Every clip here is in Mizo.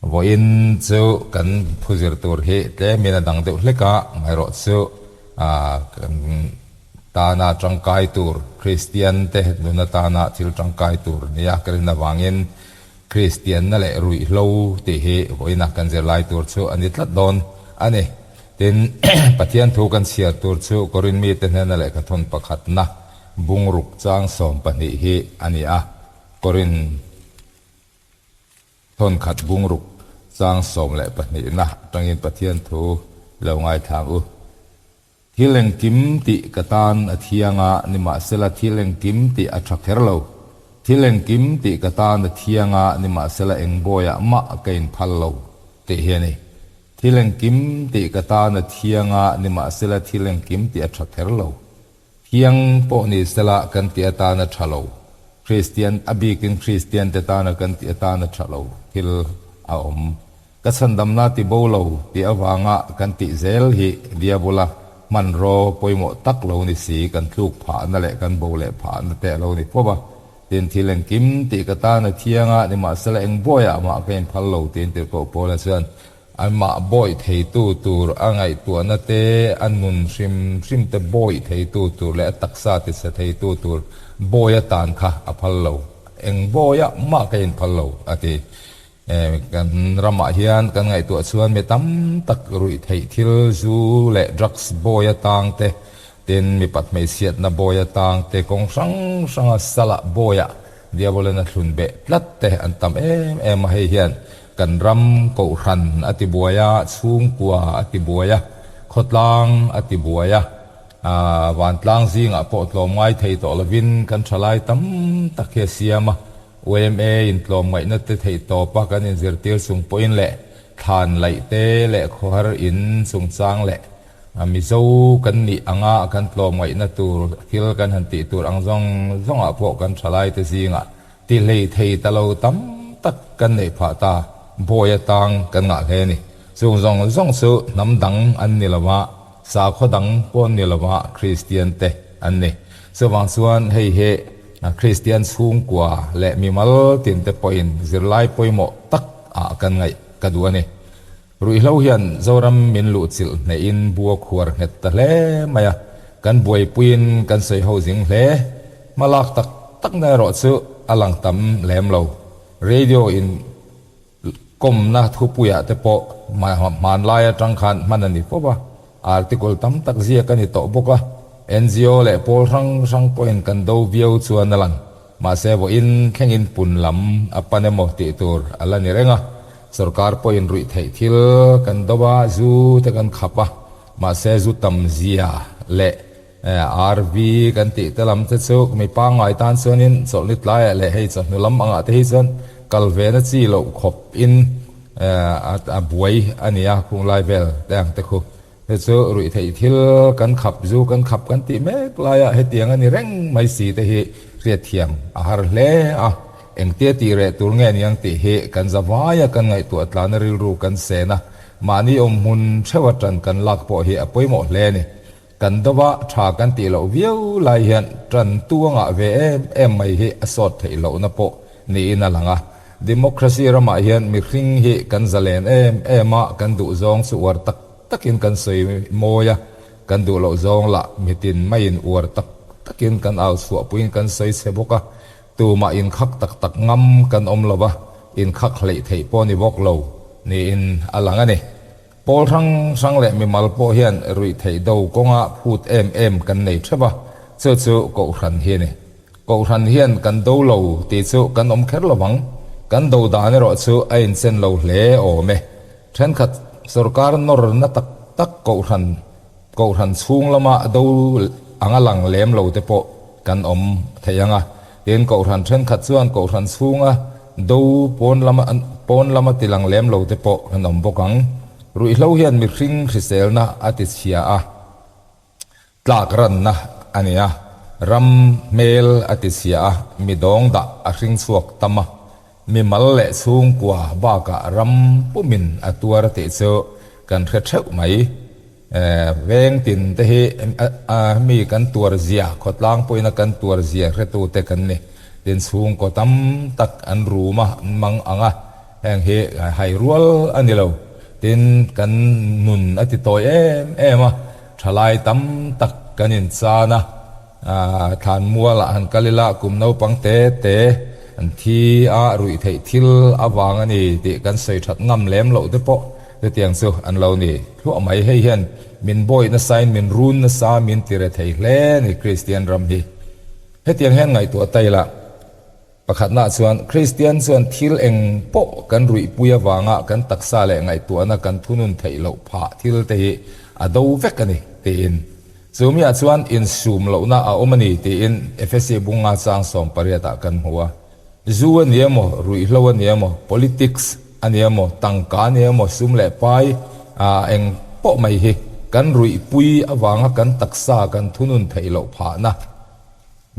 Vawiin chu kan thu zir tur hi tlemin a dang deuh hlek a, ngaihrawh chu kan tana tangkai tur, Kristian te nun atana thil tangkai tur nia ka rin avangin Kristianna leh ruihhlo tih hi vawiina kan zirlai tur chu a ni tlat dawn a ni. Tin, Pathian thu kan chhiar tur chu Korin mite hnena lehkhathawn pakhatna bungruk chang 12 hi a ni a, Korin. Thawnkhat bungruk chang 12 na atangin Pathian thu lo ngaithlang u. Thil engkim tih ka tan a thiang a, nimahsela thil engkim tih a tha kher lo. Thil engkim tih ka tan a thiang a, nimahsela eng bawiah mah ka inphal lo tih hi a ni. Thil engkim tih ka tan a thiang a, nimahsela thil engkim tih a tha kher lo. Thiang pawh ni sela kan tih atana tha lo, Kristian, a bikin Kristiante tana kan tih atana tha lo thil a awm. Ka chhandamna ti bo lo tih avanga kan tih zel hi Diabola hmanraw pawimawh tak lo ni si, kan tluk phahna leh kan bo leh phahna te a lo ni fo va. Tin, thil engkim tih ka tana thiang a, nimahsela eng buaiah mah ka inphal lo tiin Tirhkoh Paula chuan Anmah bawih theitu tur a ngaihtuahna te, a nun hrim hrim te bawih theitu tur leh a taksa tisa theitu tur bawi atan kha a phal lo. Eng bawiah mah ka inphal lo, a ti. Kan ramah hian kan ngaihtuah chuan mi tam tak ruih theih thil zu leh drugs bawi atang te, tin mipat hmeichhiatna bawi atang te, kawng hrang hranga salah bawiah Diabolena thlun beh tlat te an tam em em a, hei hian Kan ram kohhran a ti buai a, chhungkua a ti buai a, khawtlang a ti buai a, vantlang zingah pawh tlawm ngai thei tawh lovin kan thalai tam tak hi a siam a. YMA in tlawm ngaihna te theih tawpa kan inzirtir chung pawhin leh thlan laih te leh khawhar in chungchang leh Mizo kan nih anga kan tlawm ngaihna tur thil kan han tih tur ang zawng zawngah pawh kan thalai te zingah Ti hlei thei ta lo tam tak kan neih phah ta, bawi atang kan ngah hle a ni. Chung zawng zawng chu hnam dang an ni lo a, sakhaw dang pawh an ni lo a, Kristian te an ni. Chuvang chuan hei hi Kristian chhungkua leh mimal tin te pawhin zirlai pawimawh tak ah kan ngaih ka duh a ni. Ruihhlo hian Zoram min luhchilh hnehin bua khuar nghet ta hle mai a, kan buaipuiin kan sawi ho zing hle. Hmalak tak takna erawh chu a lang tam lem lo. Radio in kawmna thupuiah te pawh hmanlai atang khan hman a ni fo va, article tam tak ziak a ni tawh bawk a, NGO leh pawl hrang hrang pawhin kan do viau chuan a lang. Mahse vawiin thlengin pun lam a pan emaw tih tur a la ni reng a, sorkar pawhin ruih theih thil kan do a, zu te kan khap a, mahse zu tam zia leh RV kan tih te lam te chu mi pangngai tan chuanin chawlhni tlaiah leh hei chawhnu lam angah te hi chuan kal ve na chi loh khawp in a buai a ni a, khung lai vel te ang te khu. Hei chu ruih theih thil kan khap zu kan khap kan tih mek laia hetiang a ni reng mai si te hi hriatthiam a har hle a, engtia tih reh tur nge niang tih hi kan za vaia kan ngaihtuah tlana rilru kan sen a, mahni awm hmun theuh atan kan lak pawh hi a pawimawh hle a ni. Kan dova tha kan tih loh viau lai hian tan tu a ngah ve em em mai hi a sawt theih lohna pawh niin a lang a. Democracy ramah hian mihring hi kan zalen em em a, kan duhzawng chu uar tak takin kan sawi mawi a, kan duh loh zawng lah mitin maiin uar tak takin kan au chhuahpuiin kan sawi chhe bawk a, tumah inkhak tak tak ngam kan awm lo va, inkhak hleih theih pawh ni bawk lo niin a lang a ni. Pawl hrang hrang leh mimal pawh hian ruih theih do kawnga phut em em kan nei theuh a, chu chu Kohhran hi a ni. Kohhran hian kan do lo tih chu kan awm kher lo vang, kan do dan erawh chu a inchen lo hle awm e. Thenkhat sorkar nawrna tak tak Kohhran Kohhran chhung lama do anga lang lem lo te pawh kan awm thei ang a. Tin, Kohhran thenkhat chuan Kohhran chhunga do pawn lama pawn lama ti lang lem lo te pawh kan awm bawk ang. Ruihhlo hian mihring hriselna a ti chhia a, tlak ranna a ni a, ram hmel a ti chhia a, mi dawng dah a hring chhuak tam a, mi mal leh chhungkua bakah ram pumin a tuar tih chu kan hre theuh mai. Veng tin te hi mi kan tuar zia, khawtlang pawhin a kan tuar zia hretute kan ni. Tin chhungkaw tam tak an rum a, an mang ang a. Heng hi hai rual a ni lo. Tin, kan nun a ti tawi em em a, thalai tam tak kan inchan a. Thlanmualah han kal ila kum naupang te te an thi a, ruih theih thil avang a ni tih kan sawi that ngam lem loh te pawh chutiang chu an lo ni thluah mai. Hei hian min bawih nasain min run nasa min ti re thei hle a ni Kristian ram hi. Hetiang hian ngaihtuah ta ila pakhatnaah chuan Kristian chuan thil eng pawh kan ruihpui avanga kan taksa leh ngaihtuahna kan thunun theih loh phah thil te hi a do vek a ni tiin Chu miah chuan insum lohna a awm a ni tiin Efesi bunga chang 18 ah kan hmu a. Zu a ni emaw, ruihhlo a ni emaw, politics a ni emaw, tangka a ni emaw, sum leh pai eng pawh mai hi kan ruihpui avanga kan taksa kan thunun theih loh phahna,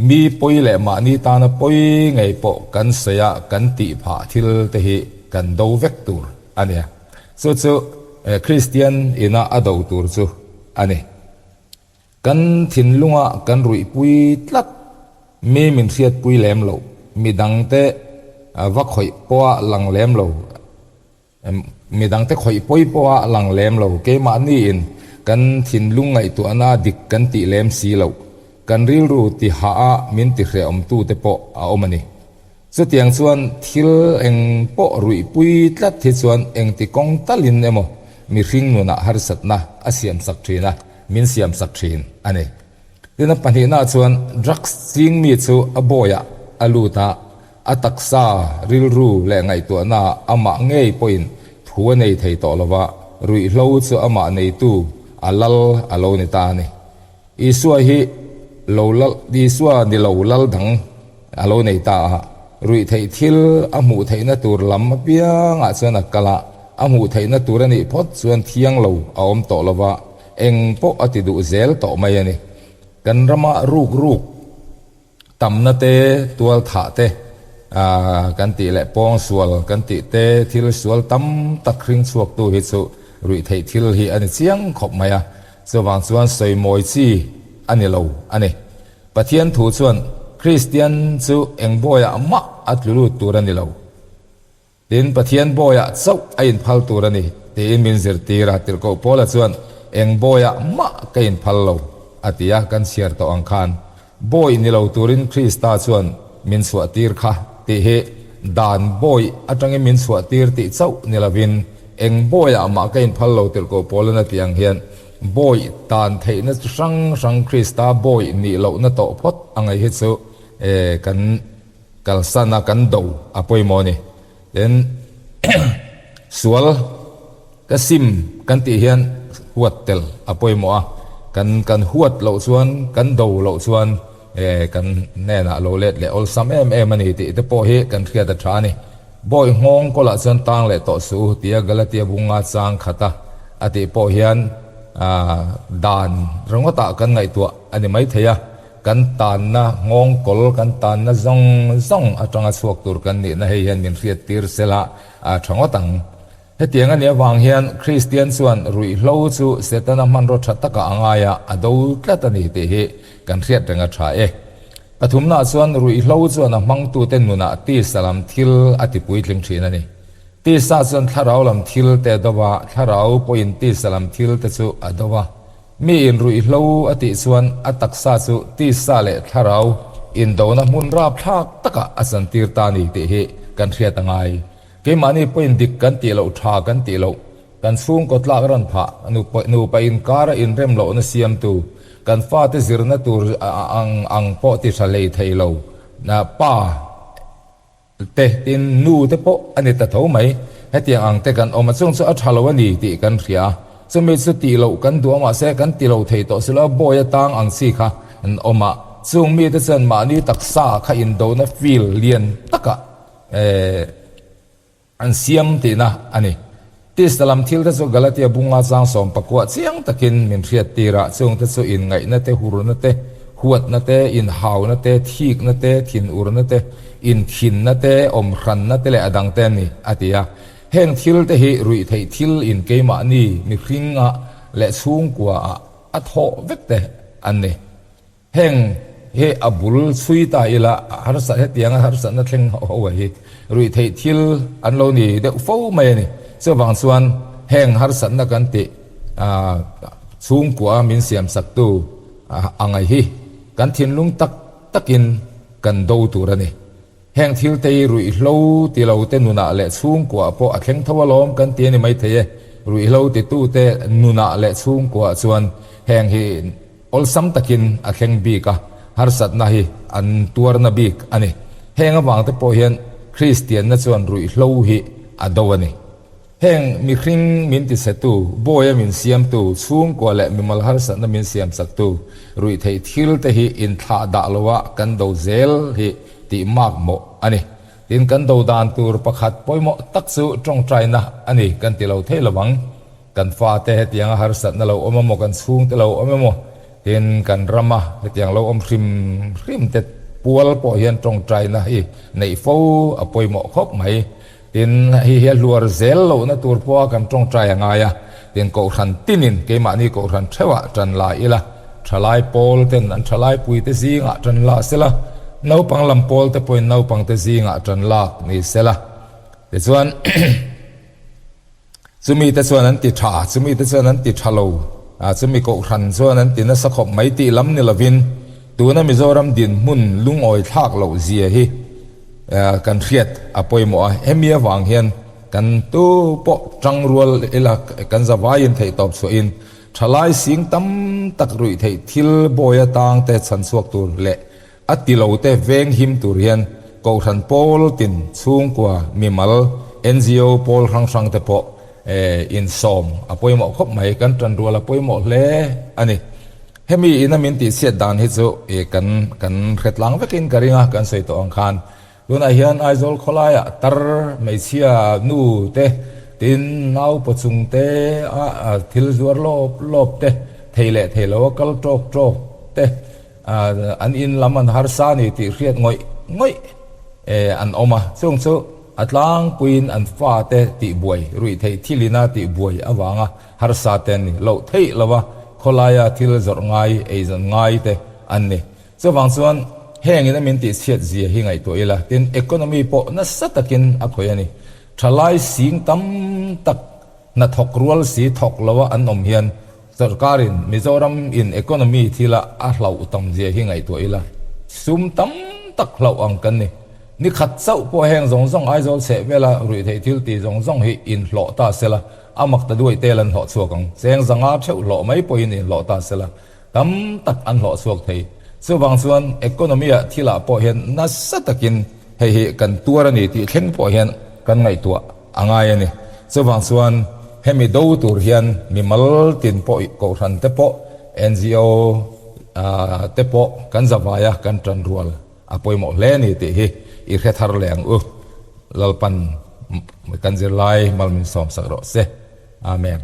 mi pawi leh mahni tana pawi ngei pawh kan sawi a kan tih phah thil te hi kan do vek tur a nia. Chu chu Kristian ina a do tur chu a ni. Kan thinlunga kan ruihpui tlat, mi min hriatpui lem lo, mi dangte va khawih pawha lang lem lo, mi dangte khawih pawi pawha lang lem lo, keimahniin kan thinlung ngaihtuahna dik kan tih lem si loh, kan rilru tihah a min tihrehawmtute pawh a awm a ni. Chutiang chuan thil eng pawh ruihpui tlat hi chuan engti kawng talin emaw mihring nunah harsatna a siamsak thin a, min siamsak thin a ni. Tin a pahnihnaah chuan drugs ching mi chu a bawiah a lut a, a taksa, rilru leh ngaihtuahnaah amah ngei pawhin thu a nei thei tawh lova, ruihhlo chu amah neitu a lal a lo ni ta a ni. Isua hi lo lal, Isua ni lo lal dang a lo nei ta a, ruih theih thil a hmuh theihna tur lam apiangah chuan a kal a, a hmuh theihna tur a nih phawt chuan thiang lo a awm tawh lo va, eng pawh a ti duh zel tawh mai a ni. Kan rama ruk ruk tamna te, tual thah te, kan tih leh pawng sual kan tih te, thil sual tam tak hring chhuaktu hi chu ruih theih thil hi a ni chiang khawp mai a, chuvang chuan sawi mawi chi a ni lo a ni. Pathian thu chuan Kristian chu eng bawiah mah a tlu lut tur a ni lo. Tin, Pathian bawiah chauh a inphal tur a ni, tiin min zirtir a. Tirhkoh Paula chuan, Eng bawiah mah ka inphal lo, a ti a, kan chhiar tawh ang khan, Bawi ni lo turin Krista chuan min chhuahtir kha, tih hi dan bawi atangin min chhuahtir tih chauh ni lovin, eng bawiah mah ka inphal lo, Tirhkoh Paula'n a tih ang hian, bawi tan theihna chi hrang hrang Krista bawi nih lohna tawh phawt a ngaih hi chu kan Kalsan a kan do a pawimawh a ni. Tin, sual ka sim kan tih hian huat tel a pawimawh a, kan kan huat loh chuan kan do loh chuan kan hnenah lo let leh awlsam em em a ni tih te pawh hi kan hriat a tha a ni. Bawi nghawng kawlah chuan tang leh tawh suh u tia Galatia bunga chang khat a a tih pawh hian dan ringawtah kan ngaihtuah a ni maithei a. Kan tanna nghawngkawl, kan tanna zawng zawng atanga chhuak tur kan nihna hei hian min hriattir sela a tha ngawt ang. Hetiang a nih avang hian Kristian chuan ruihhlo chu Setana hmanraw tha takah a ngai a, a do tlat a ni tih hi kan hriat reng a tha e. Pathumnaah chuan ruihhlo chuan a hmangtute nunah tisa lam thil a ti puitling thin a ni. Tisa chuan thlarau lam thil te a do a, thlarau pawhin tisa lam thil te chu a do a. Mi in ruihhlo a tih chuan a taksa chu tisa leh thlarau indona hmun rapthlak takah a chantir ta ni tih hi kan hriat a ngai. Keimahni pawhin dik kan tih loh tha kan tih loh, kan chhungkaw tlak ran phah, nupa inkara inrem lohna siamtu, kan fate zirna tur ang ang pawh ti tha hlei thei lo, pa, Te, tin, nu te pawh a ni ta tho mai. Hetiang ang te kan awm a, chung chu a tha lo a ni tih kan hria a. Chumi chu tih loh kan duh a, mahse kan ti lo thei tawh si lo a, bawi atang ang chi kha an awm a. Chung mite chuan mahni taksa kha indona feel lian takah eh, An siam tihna a ni. Tisa lam thil te chu Galatia bunga chang 19 chiang takin min hriattir a, chungte chu inngaihna te, hurna te, huatna te, inhauna te, thikna te, thinurna te, inkhinna te, awmhranna te leh a dang te an ni, a ti a. Heng thil te hi ruihtheih thil in keimahni mihringa leh chhungkuaah a thawh vek te an ni. Heng Hei a bul chhui ta ila harsat hetianga harsatna thleng ho a hi ruihtheih thil an lo ni deuh fo mai a ni. Chuvang chuan heng harsatna kan tih chhungkua min siamsaktu ang a hi kan thinlung tak takin kan do tur a ni. Heng thil te hi ruihhlo ti lo te nunah leh chhungkuah pawh a thleng tho alawm kan ti a ni maithei e. Ruihhlo titute nunah leh chhungkuah chuan heng hi awlsam takin a thleng bik a, harsatna hi an tuarna bik a ni. Heng avang te pawh hian Kristianna chuan ruihhlo hi a do a ni. Heng mihring min tichhetu, bawia min siamtu, chhungkua leh mimal harsatna min siamsaktu, ruihtheih thil te hi inthlah dah loa kan do zel hi tih mak mawh a ni. Tin, kan do dan tur pakhat pawimawh tak chu tawngtaina a ni kan ti lo thei lo ang. Kan fate hetianga harsatna lo awm emaw, kan chhungte lo awm emaw, tin kan rama hetiang lo awm hrim hrim te pual pawh hian tawngtaina hi neih fo a pawimawh khawp mai. Tin, hei hi a hluar zel lohna tur pawha kan tawngtai a ngai a, tin Kohhran tinin keimahni Kohhran theuhah tan la ila, thalai pawl ten an thalai puite zingah tan la sela, naupang lam pawl te pawhin naupang te zingah tan lak ni sela. Tichuan, chumi te chuan an ti tha, chumi te chuan an ti tha lo, chumi Kohhran chuan an ti nasa khawp mai tih lam ni lovin, tuna Mizoram dinhmun lungawi thlak loh zia hi, Kan hriat a pawimawh a, hemi avang hian kan tu pawh tangrual ila kan zavaiin theihtawp chhuahin thalai sing tam tak ruih theih thil bawi atang te chhan chhuak tur leh a ti lo te veng him tur hian Kohhran pawl tin chhungkua mimal NGO pawl hrang hrang te pawh insawm a pawimawh khawp mai, kan tanrual a pawimawh hle a ni. Hemi ina min tihchhiat dan hi chu i kan kan hre tlang vekin ka ring a, kan sawi tawh ang khan. Tunah hian Aizawl khawlaiah tar hmeichhia nu te, tin nau pawchung te a thil zuar lawp lawp te, thei leh thei lo a kal tawk tawk te, an in lam an harsa a ni tih hriat ngawih ngawih an awm a. Chung chu a tlangpuiin an fate tihbuai, ruihtheih thilina tihbuai avanga Harsa te an ni loh theih lo a, khawlaia thil zawrh ngai, eizawn ngai te an ni. Chuvang chuan heng ina min tihchhiat zia hi ngaihtuah ila, tin economy pawh nasa takin a khawih a ni. Thalai sing tam tak hnathawk rual si thawk lo a an awm hian sorkarin Mizoram in economy thila a hlauh tam zia hi ngaihtuah ila, sum tam tak hlauh ang kan ni. Ni khat chauh pawh heng zawng zawng Aizawl chheh vela ruihtheih thil tih zawng zawng hi inhlawh ta sela, A mak ta duai tel an hlawh chhuak ang. Cheng zanga theuh hlawh mai pawhin inhlawh ta sela, tam tak an hlawh chhuak thei. Chuvang chuan economy-ah thilah pawh hian nasa takin hei hi kan tuar a ni tih thleng pawh hian kan ngaihtuah a ngai a ni. Chuvang chuan hemi do tur hian mimal tin pawh kohhran te pawh, NGO te pawh kan zavaia kan tan rual A pawimawh hle a ni tih hi i hre thar leh ang u. Lalpan kan zirlai mal min sawmsak rawh se. Amen.